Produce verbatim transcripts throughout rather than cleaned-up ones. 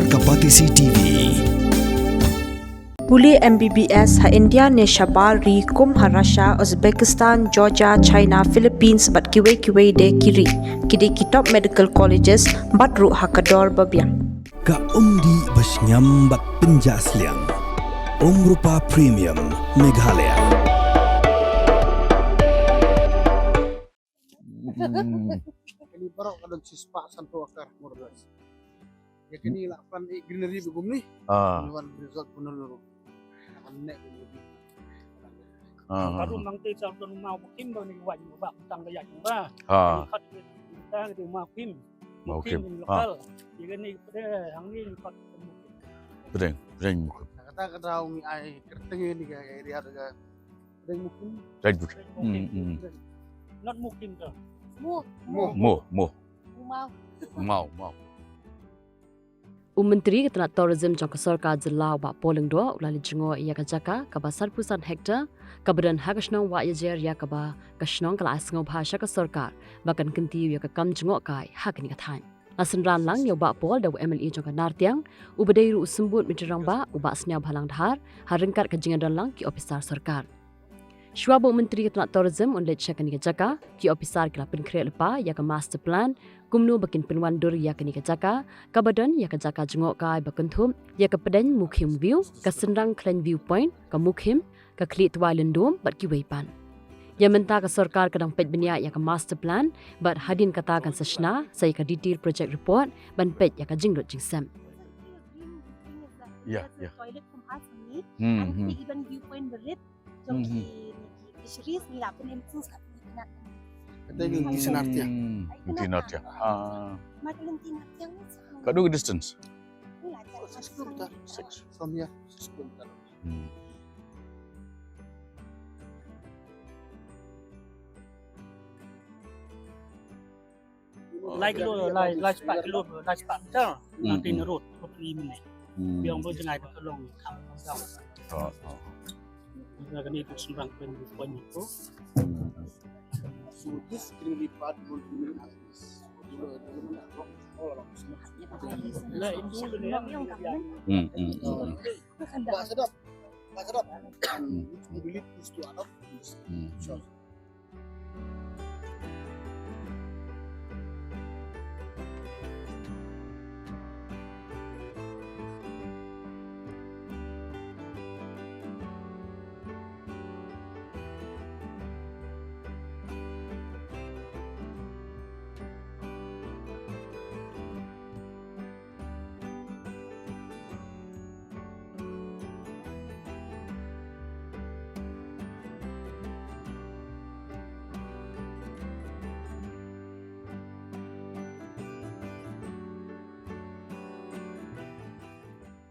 Ka Batesi T V. Pule M B B S ha India ne shabar ri kum ha Russia, Uzbekistan, Georgia, China, Philippines bad kiwei kiwei de ki ri. Ki dei ki top medical colleges bad ruh ha ka dor ba biang. Ka umdih ba shngiam bad pynjah sliang. Umrupa Premium Meghalaya. Hmm. Kani baroh ka don shispah sanphew akar, more or less. Ïa kani la plan i greenery ba kumne. Ah. Ni wan result pun nuru. Kan ne. Ah, ah, Baru ah. Mang te sa don mau kim ba ni wan ba tang ka yak ba. Ah. Kat kita kita mau kim. Mau kim. Ah. Lokal. Ïa kani pada hang ni kat. Pdeng, pdeng mukim. Kata kata ngi ai kyrteng ni ka area ka. Pdeng mukim. Pdeng mukim. Hmm, hmm. Not mukim tu. Mo. Mo. Mo, mo. Mau. Mau, mau. U Myntri ka tnat tourism jong ka sorkar jylla u Bah Paul Lyngdoh u la leit jngoh ïa ka jaka kaba sanphew san hektar kaba don ha ka shnong Wahiajer ïa kaba ka shnong ka la ai sngewbha sha ka sorkar ba kan kyntiew ïa ka kam jngohkai ha kane ka thaiñ. La synran lang ïa u Bah Paul da u M L A jong ka Nartiang, uba dei ruh u symbud myntri rangbah, u Bah Sniawbhalang Dhar, ha ryngkat ka jingïadon lang ki ophisar sorkar. Shuwa ba u Myntri ka tnat tourism un leit sha kane ka jaka, ki ophisar ki la pynkhreh lypa ïa ka master plan, kumno ba kin pynwandur ïa kane ka jaka, kaba don ïa ka jaka jngohkai ba kynthup ïa ka Pdeng Mukhim View, ka Synrang Khleiñ View Point, ka Mukhim, ka Khlieh Tywai Lyndum bad kiwei pat. Ïa mynta ka sorkar ka dang peit bniah ïa ka master plan bad hadien kata kan sa shna sa ïa ka detail project report ban peit ïa ka jinglut jingsep. Yeah, yeah. Toilet from us only. Hmm, and hmm. Even viewpoint berit jong ki fisheries ni la pun improve kat ni kena. Kata ni ki Nartiang. Hmm, ki Nartiang. Ah. Maklum ki Nartiang ni. Kat dua distance. Ni la six kilometer. Six. From here, six kilometer. Hmm. Lai kilo, lai, lai spah kilo, lai spah meter. Hmm, nanti hmm. Road, road ni ni. Hmm. Biang bo jengai ka long. Oh, oh. Dah kena itu sembilan poin dua poin itu. Hmm. So this green part will be Hmm, hmm, hmm. Sedap. Sedap. Hmm. Hmm. Sure.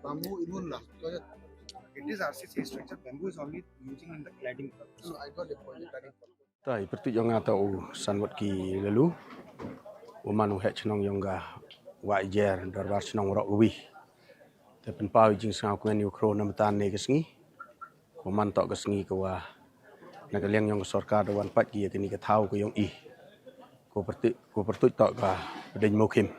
Bamboo alone lah. It is R C C structure. Bamboo is only using in the cladding purpose. No, I got the point. Cladding purpose. Te i pyrtuit yong nga te u san wat ki lalu. U man u heh chnong yong ka Wah Ijer, dorbar chnong roh ka wi. Te pynpaw i jingsngew kmen ïa u khro na mynta ne ka sngi. Ko man toh ka sngi ka wa na ka liang yong ka sorkar da wan pait ki ïa kani ka thaw ka yong i. Ko pyrtuit, ko pyrtuit toh ka Pdeng Mukhim.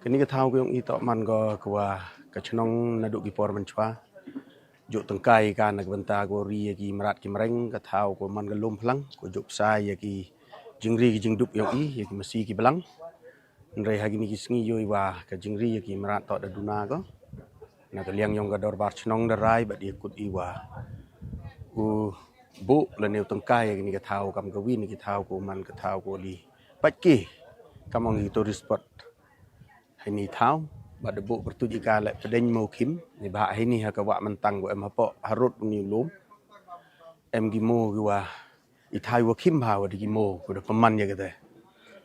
Kani ka thaw ka yong i toh man ko ka wa ka chnong naduh ki por mynchwa. Juk tyngkai ka na ka bynta ko ri ïa ki mrad ki mreng, ka thaw ko man ka lum phlang, ko juk psa ïa ki jingri ki jingdup yong i, ïa ki masi ki blang. Hynrei ha kini ki sngi ïohi wa ka jingri ïa ki mrad toh da duna ko. Na ka liang yong ka dorbar chnong da rai bad ïa kut i wa u buh lane u tyngkai ïa kini ka thaw kam ka wi na ki thaw ko man ka thaw ko li. Pait ki kam ong i tourist spot. Hini thaw bad da buh pyrtuit i ka leh Pdeng Mukhim ni ba hini ha ka Wah Myntang ko em hapoh harud uni u lum. Em ki mo ki wa i thai wa khim ha wa da ki mo ko da pynman ïa kata.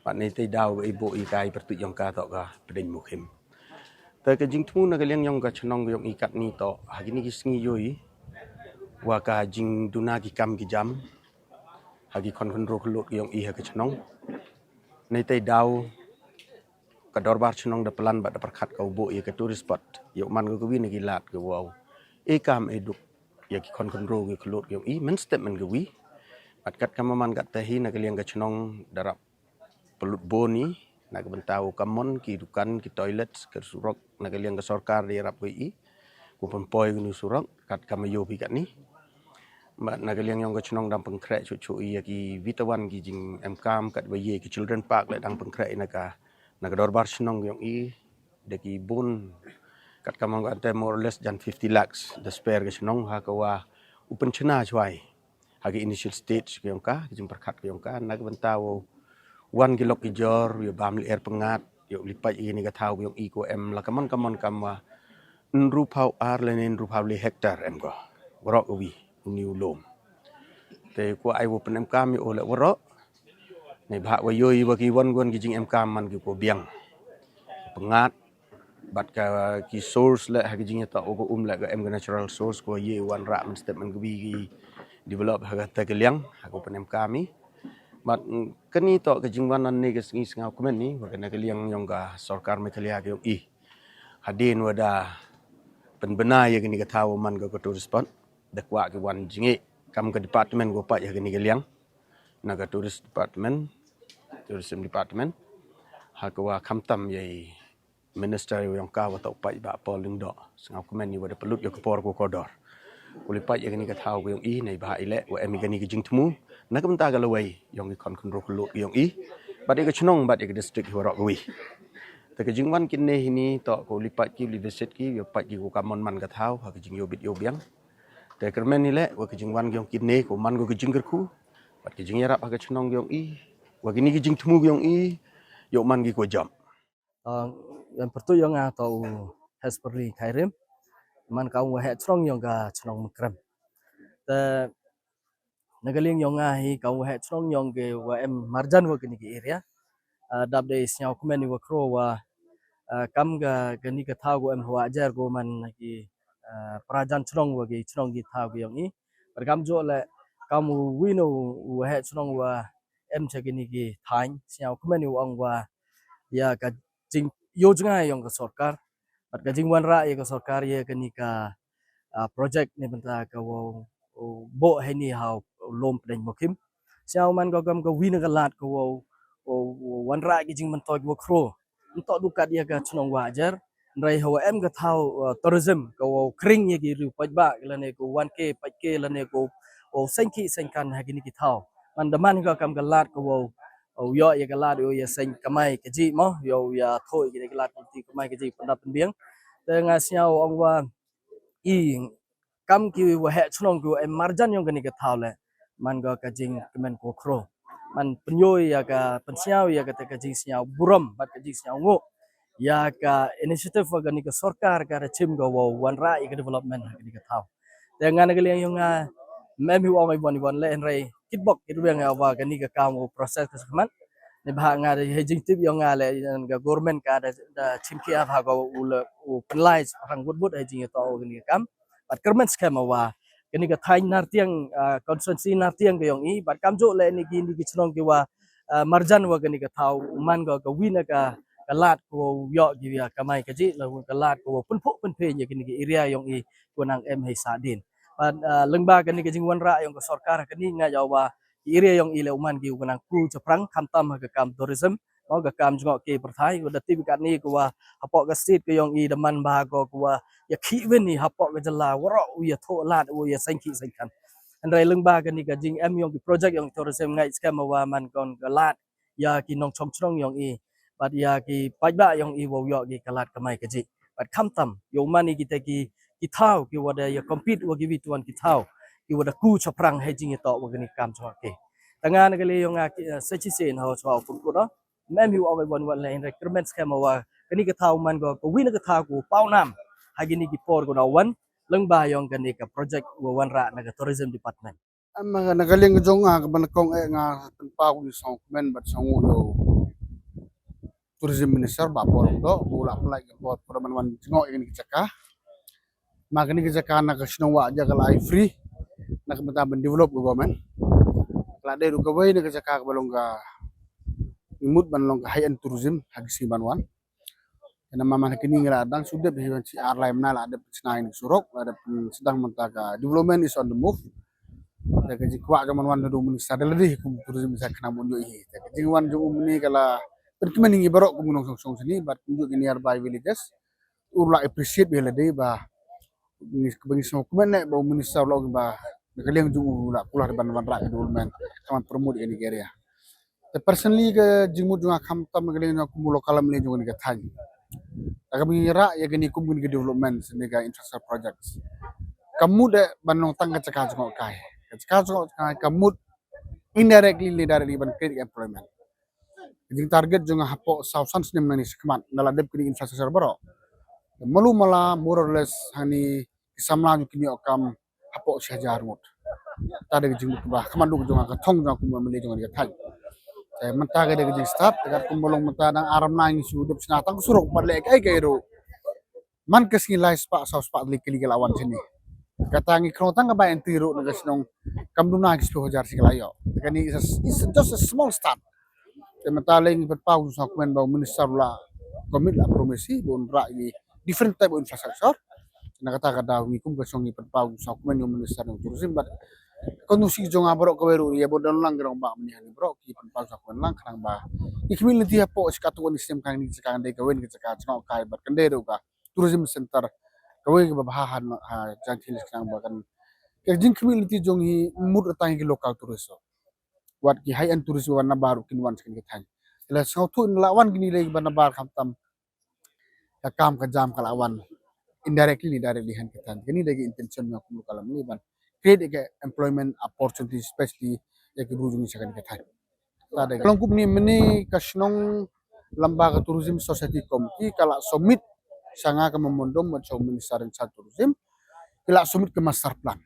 Bad ni te daw ba i buh i ka i pyrtuit yong ka toh ka Pdeng Mukhim. Te ka jingthmu na ka liang yong ka chnong yong i katni toh ha kini ki sngi ïohi wa ka jingduna ki kam ki jam ha ki khon khynro khyllood ki yong i ha ka chnong. Ni te daw ka dorbar chnong da plan bad da pyrkhat ka u buh ïa ka tourist spot ïa u man ka ka wi na ki lad ka wow. E kam e duk ïa ki khon khynro ki khyllood ki yong i mynstep man ka wi. Bad kat kam man kat te hi na ka liang ka chnong da rap pynlut bun i Na ka bynta u kamon ki dukan, ki toilet, ka surok, na ka liang ka sorkar da ïarap ïa i. Ko pynpoi kano surok, kat kam ïoh phi katni. Bad na ka liang yong ka chnong dang pynkhreh chuchu ïa ki vitawan ki jing em kam kat ba ïa ki children park le dang pynkhreh na ka, na ka dorbar chnong yong i. Da ki bun kat kam ante more or less than fifty lakhs da spare ka chnong ha ka wa u pynchna chwai. Ha ki initial stage ka yong ka, ki jingpyrkhat ka yong ka, na ka bynta u wan ki lok ki jor, ïa bam li er pyngat, ïa u li pait ïa ni ka thaw ka yong i ko em la kamon kamon kam wa. Nru phaw ar le ne nru phaw li hektar em ko. Warok wi, ni u lom. Te ko ai u pyn em kam ïa u le warok. Ni bha wa ïoh i wa ki wan wan ki jing em kam man ki ko biang. Pyngat, bad ka ki source le ha ki jingïathoh u ka um le ka em ka natural source ko ye wan rah man step man ka bi ki develop ha ka ta ka liang ha ka pyn em kam i. Bad kani to ka jingwan nan ni ka sngi sngaw kmen ni wa ka na ka liang yong ka sorkar Meghalaya ka yong i. Hadien wa da pynbna ïa kani ka thaw man ka ka tourist spot da kwah ki wan jingeh kam ka department ko pat ha kani ka liang. Na ka tourist department, tourism department. Ha ka wa khamtam ïa i Minister ïa u yong ka wa toh u paid ba Paul Lyngdoh. Sngaw kmen ïa wa da pynlut ïa ka por ko kordor. Ko li paid ïa kani ka thaw ka yong i, nei bha i le, wa em ïa kani ka jingthmu. Na ka bynta ka lawei, yong i khon khynro ka lut yong i. Bad ïa ka chnong, bad ïa ka district hi warok ka wi. Te ka jingwan kine hi ni, toh ko li paid ki, li visit ki, ïa paid ki ko kamon man ka thaw, ha ka jing ïoh bit ïoh biang. Te kyrmen i le, wa ka jingwan yong kine, ko man ko ka jingkyrkhu. Bad ka jingïarap ha ka chnong yong i. Wa kini ka jingthmu yong i, ïoh man ki ko jam. Tang, yang pertu yong nga to u Hesperly Khairim. Man ka u wa heh chnong yong ka chnong Mengkrem. Te na ka liang yong nga hi ka u wa heh chnong yong ke wa em marjan wa kini ki area. Ah, dap de sngaw kmen i wa khro wa, ah, kam ka kini ka thaw ko em wa ajar ko man ki, ah, prajan chnong wa ki chnong ki thaw ki yong i. Bad kam jo le kam u wi no u wa heh chnong wa em cha kini ki thaiñ, sngaw kmen i wa ong wa ïa ka jing ïoh jngai yong ka sorkar. Bad ka jingwan rah ïa ka sorkar ïa kani ka, ah, project ni bynta ka wow, wow boh hei ni ha u lom pdeng Mokhim. Sngaw man ka kam ka wi na ka lad ka wow, wow, wow wan rah ki jingmyntoi wa khro. Ntok dukat ïa ka chnong wa ajar. Nrai ha wa em ka thaw, ah, tourism ka wow kring ïa ki riu paid ba lane ko wan ke paid ke lane ko wow sengki sengkan ha kini ki thaw. Man da man ka kam ka lad ka wow, wow ïoh ïa ka lad ïoh ïa seng kamai ka ji mo, ïoh ïa thoi ïa ka lad ka ji kamai ka ji pynda pynbiang. Te nga sngaw ong wa i kam ki wa heh chnong ki wa em marjan yong kani ka thaw le. Man ka ka jingkmen ko khro. Man pynïoh ïa ka pynsngaw ïa ka te ka jingsngaw burom bad ka jingsngaw nguh. Ïa ka initiative wa kani ka sorkar ka ra chim ka wow wan rah ïa ka development ha kani ka thaw. Te nga na ka liang yong nga mem hi wa ong i wan i wan le en rei kitbok kitbeng ïa wa kani ka kam u process ka sakmat. Ni bha nga da hei jingtip yong nga le ka government ka da, da chim ki ha ka u le u penalize rang wut wut hei jingïathoh wa kani ka kam. Bad kyrmen skhem wa kani ka thaiñ Nartiang, ah, constituency Nartiang ka yong i bad kam jo le ni ki ni ki chnong ki wa, ah, marjan wa kani ka thaw man ka ka wi na ka ka lad ko ïoh ki ïa kamai ka ji la ka lad ko pynphuh pynphiñ ïa kani ka area yong i ko nang em hei sa din. Bad, ah, lyngba kani ka jingwan rah yong ka sorkar kani nga ïa wa ki area yong i le u man ki u ka nang ku chaprang khamtam ha ka kam tourism. Mo ka kam jngoh ki pyrthai, wa da tip katni ko wa hapoh ka state ka yong i da man ba ko ko wa ïa khi win i hapoh ka jylla warok u ïa thoh lad u ïa sengki sengkan. Hynrei lyngba kani ka jing em yong ki project yong tourism ngai skhem wa man kon ka lad ïa ki nongchong chnong yong i. Bad ïa ki paidbah yong i wa u ïoh ki ka lad kamai ka ji. Bad khamtam ïa u man i kita ki ki thaw ki wa da ïa compete wa ki wi tuan ki thaw ki wa da ku chaprang hei jingïatoh wa kani kam jngoh ki. Tanga na ka liang yong nga ki, eh, sa chi sen ha chwa u pun kut. Mem hi wa ong wan wan le hynrei kyrmen skhem wa kani ka thaw man ko ka wi na ka thaw ko paw nam ha kini ki por ko na wan lyngba yong kani ka project wa wan rah na ka tourism department. Em, na ka liang ka jong nga ka ban kong eh nga tympa u song kmen bad song u tourism minister ba por do u la apply ka por por ban wan jngoh ïa kani ka jaka. Ma kani ka jaka na ka shnong wa ja ka la ai free na ka bynta ban develop ka government. Ka la dei ruh kawei na ka jaka kaba long ka mut ban long ka high end tourism ha ki sngi ban wan. Kane ma man kini nga la dang shu dep hi ban chi ar lai mna la dep chna ïa ka surok, la dep sdang mynta ka development is on the move. Te ka jingkwah jong man wan da u minister da lade kum tourism sa khnang bun ïoh hi. Te ka jingwan jong u mini ka la pynkmen ïa ngi baroh kum u nongshong shnong shane bad kumjuh ki nearby villages. U la appreciate bha ïa lade ba ngi, ba ngi sngewkmen eh ba u minister u la ong ba na ka liang jong u la kular ban wanrah ka development, ka ban promote ïa kane ka area. Te personally ka jingmut jong nga khamtam na ka liang jong nga kum u local MLA jong kane ka thaiñ, da kaba ngi rah ïa kane kum kane ka development ne ka infrastructure projects, ka mut eh ban long tang ka jaka jngohkai. Ka jaka jngohkai ka mut indirectly ne directly ban create employment. Ka jingtarget jong nga hapoh saw san snem nangne shakhmat, ynda la dep kine ki infrastructure baroh, malu mala more or less hangne ki samla jong ki ïoh kam hapoh shi hajar ngut. Kata dei ka jingmut kaba kham duk jong nga, ka thong jong nga kum u MLA jong kane ka thaiñ. Te mynta ka dei ka jingstart, te katkum ba long mynta dang ar bnai ngi shu dep shna tang ka surok bad leh kaei kaei ruh. Man ka sngi lai spah saw spah tylli kali ka la wan shane. Kata ngi kynnoh tang ka bai entry ruh na ka shnong kam duna ki spah hajar shi ka la ïoh. Te kane is a, is just a small start. Te mynta lei ngi pynpaw jong sngewkmen ba u minister u la commit, la promise ba un rah ïa ki different type of infrastructure. Na kata ka daw ngi kum ka shnong ngi pynpaw jong sngewkmen ïa u minister jong tourism bad ka constituency jong nga baroh kawei ruh ïa ba don lang ki rangbah mynne hangne baroh ki pynpaw jong sngewkmen lang khnang ba ngi khmih lynti hapoh shi katto katne snem khnang kane ka jaka kan dei kawei ka jaka jngohkai bad kan dei ruh ka tourism center kawei kaba bha ha, ha Jaintia Hills khnang ba kan, ka jingkhmih lynti jong ngi mut tang ïa ki local tourist, wat ki high end tourist ba na baroh kin wan sha kane ka thaiñ. Te la sngewthuh ynda la wan kine lei ba na bar khamtam ka kam ka jam ka la wan indirectly ne directly ha kane ka thaiñ. Kane dei ka intention jong nga kum u local MLA ban create ka employment opportunity specially ïa ki bru jong ngi sha kane ka thaiñ. Ta dei ka long kumne mynne ka shnong lem bad ka Tourism Society Committee ka la submit sha nga ka memorandum bad sha u minister in charge tourism. Ki la submit ka master plan.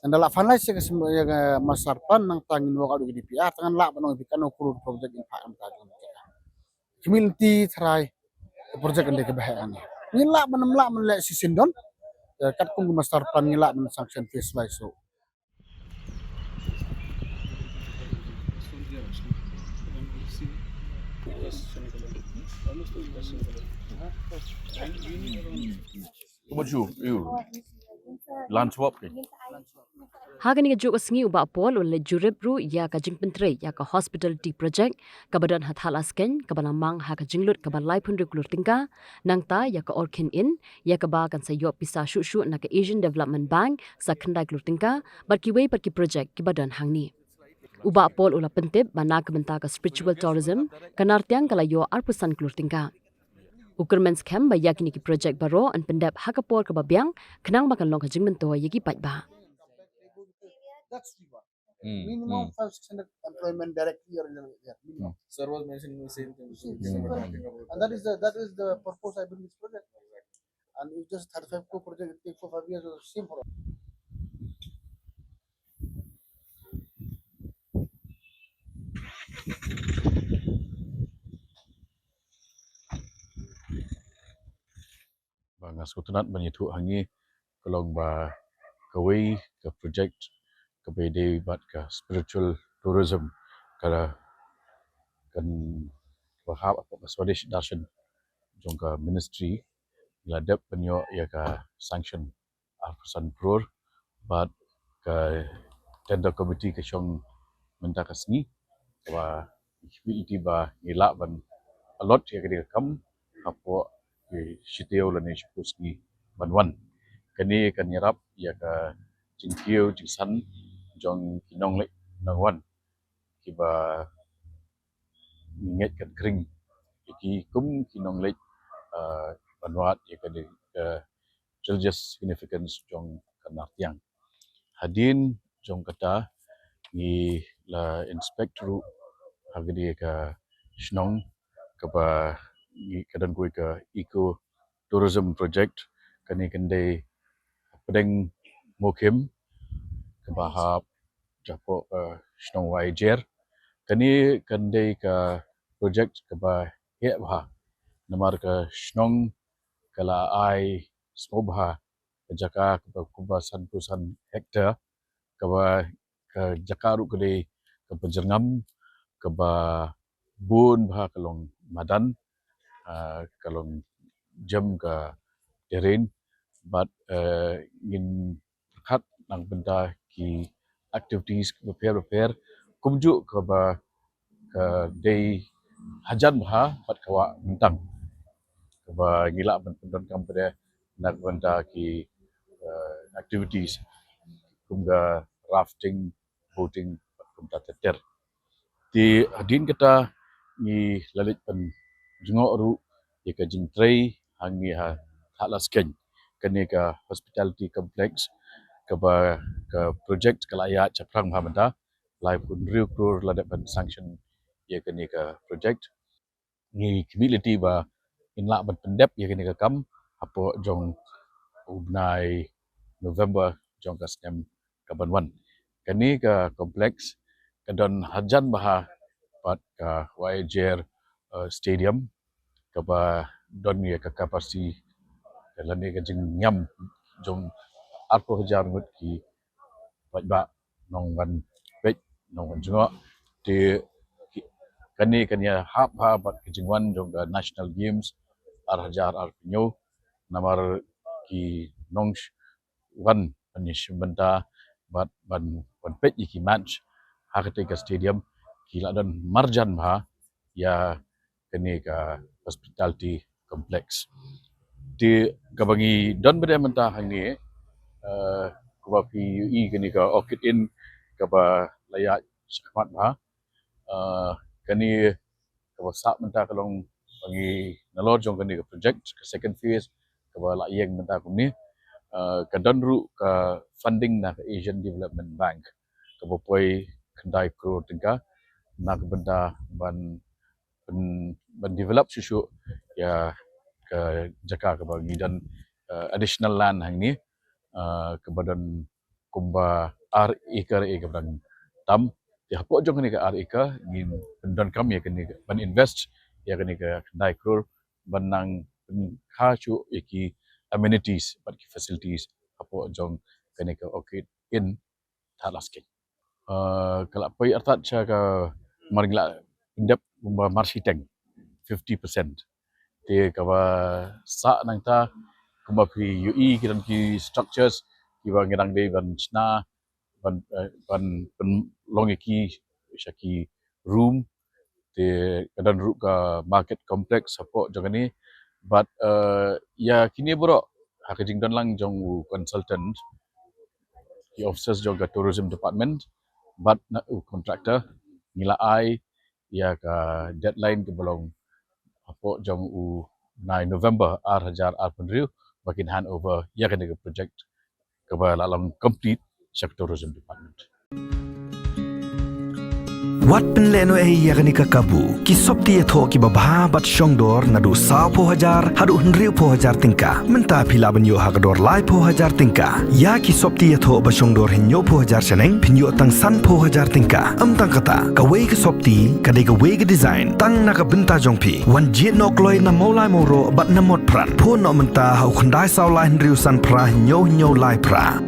Ynda la finalize ïa ka sem-, ïa ka master plan nangta ngin work out ïa ka DPR, te ngan lah ban ong ïa phi katno klur project in fact mynta jong ka. Khmih lynti tharai ka project kan dei kaba heh hangne. Ngin lah ban, ym lah ban leh shisien don. Te katkum ka master plan ngin lah ban sanction phase wise ruh. What you, you? Lunch wrap ni? Ha kane kajuh ka sngi u Bah Paul u la leit jurip ruh ïa ka jingpyntrei ïa ka hospitality project kaba don ha Thadlaskeiñ kaba la mang ha ka jinglut kaba laiphew hynriew klur tyngka, nangta ïa ka Orchid Inn ïa kaba kan sa ïoh pisa shuh shuh na ka Asian Development Bank sa khyndai klur tyngka bad kiwei pat ki project kiba don hangne. U Bah Paul u la pyntip ba na ka bynta ka spiritual tourism ka Nartiang ka la ïoh arphew san klur tyngka. U kyrmen skhem ba ïa kine ki project baroh yn pyndep ha ka por kaba biang khnang ba kan long ka jingmyntoi ïa ki paidbah. Minimum five six hundred employment directly or indirectly. Minimum. Sir was mentioning the same thing. And that is the, that is the purpose I bring this project. And if just thirty-five crore project, it takes four, five years, it's the same for us. Ba nga sngewtynnat ban ïathuh hangne ka long ba kawei ka project kaba ïadei bad ka spiritual tourism ka la kan ba hap ka Swadesh Darshan jong ka ministry la dep ban ïoh ïa ka sanction arphew san klur bad ka tender committee ka shong mynta ka sngi ba ngi khmih lynti ba ngi lah ban allot ïa kane ka kam hapoh ki shitaïew lane shiphew sngi ban wan. Kane kan ïarap ïa ka jingkiew jingsan jong ki nongleit nongwan kiba ngi ngeit kan khring ïa ki kum ki nongleit, ah, ban wad ïa ka, ka religious significance jong ka Nartiang. Hadien jong kata ngi la inspect ruh ha kane ka shnong kaba ngi ka don kawei ka eco tourism project, kane kan dei pdeng Mukhim kaba hap japoh ka shnong Waijer. Kane kan dei ka project kaba heh bha namar ka shnong ka la ai sngewbha ka jaka kaba kumba sanphew san hektar kaba ka jaka ruh ka dei kaba jyrngam kaba bun bha ka long madan, ah, ka long jem ka terrain bad, eh, ngin pyrkhat na ka bynta ki activities bapher bapher kumjuh kaba ka dei hajan bha bad ka wah myntang. Kaba ngi lah ban pyndonkam pat na ka bynta ki, eh, activities kum ka rafting, boating, bad kumta ter ter. Te hadien kata ngi la leit pynjngoh ruh ïa ka jingtrei hangne ha Thadlaskein, kane ka hospitality complex, kaba ka project ka la ïaid shaphrang bha mynta. Laiphew hynriew klur la dep ban sanction ïa kane ka project. Ngi khmih lynti ba ngin lah ban pyndep ïa kane ka kam hapoh jong u bnai November jong ka snem kaban wan. Kane ka complex ka don hajan bha bad ka Y J R, eh, Stadium, kaba don ïa ka capacity lane ka jingngam jong arphew hajar ngut ki paidbah nongwan peit, nongwan jngoh. Te kane kan ïahap bha bad ka jingwan jong ka National Games ar hajar arphew hynñiew, namar ki nongwan ban ïashim bynta bad ban wan peit ïa ki match ha kata ka stadium ki la don marjan bha ïa kane ka hospitality complex. Te kaba ngi don bad mynta hangne, eh, kaba phi ïohi kane ka Orchid Inn kaba la ïaid shakhmat bha. Eh, kane kaba sah mynta ka long ba ngi nalor jong kane ka project ka second phase kaba la ïeng mynta kumne. Eh, ka don ruh ka funding na ka Asian Development Bank kaba poi khyndai klur tyngka na ka bynta ban, ban, ban develop shuh shuh ïa ka jaka kaba ngi don, eh, additional land hangne, eh, kaba don kumba ar acre ïa kaba dang tam. Te hapoh jong kane ka ar acre ngin pyndonkam ïa kane ka ban invest ïa kane ka khyndai klur ban nang pynkha shuh ïa ki amenities bad ki facilities hapoh jong kane ka Orchid Inn Thadlaskein. Eh, ka la poi artat sha ka mar ngi la pyndep kumba mar shiteng, fifty percent. Te kaba sah nangta kumba phi ïohi ki don ki structures kiba ngi dang dei ban shna ban, eh, ban pynlong ïa ki sha ki room. Te ka don ruh ka market complex hapoh jong kane bad, eh, ïa kine baroh ha ka jingdon lang jong u consultant, ki officers jong ka tourism department bad na u contractor ngi la ai ïa ka deadline kaba long hapoh jong u bnai November ar hajar arphew hynriew ba kin hand over ïa kane ka project kaba la long complete sha ka tourism department. Wat pynlehnohei ïa kane ka kabu. Ki sopti ïathoh kiba bha bad shongdor naduh sawphew hajar haduh hynriewphew hajar tyngka. Mynta phi lah ban ïoh ha ka dor laiphew hajar tyngka. Ïa ki sopti ïathoh ba shongdor hynñiewphew hajar shaneng phin ïoh tang sanphew hajar tyngka. Ym tang kata, kawei ka sopti ka dei kawei ka design tang na ka bynta jong phi. Wan jied noh kloi na Mawlai Mawroh bad na Motphran. Phone noh mynta ha u khyndai saw lai hynriew san phra hynñiew hynñiew lai phra.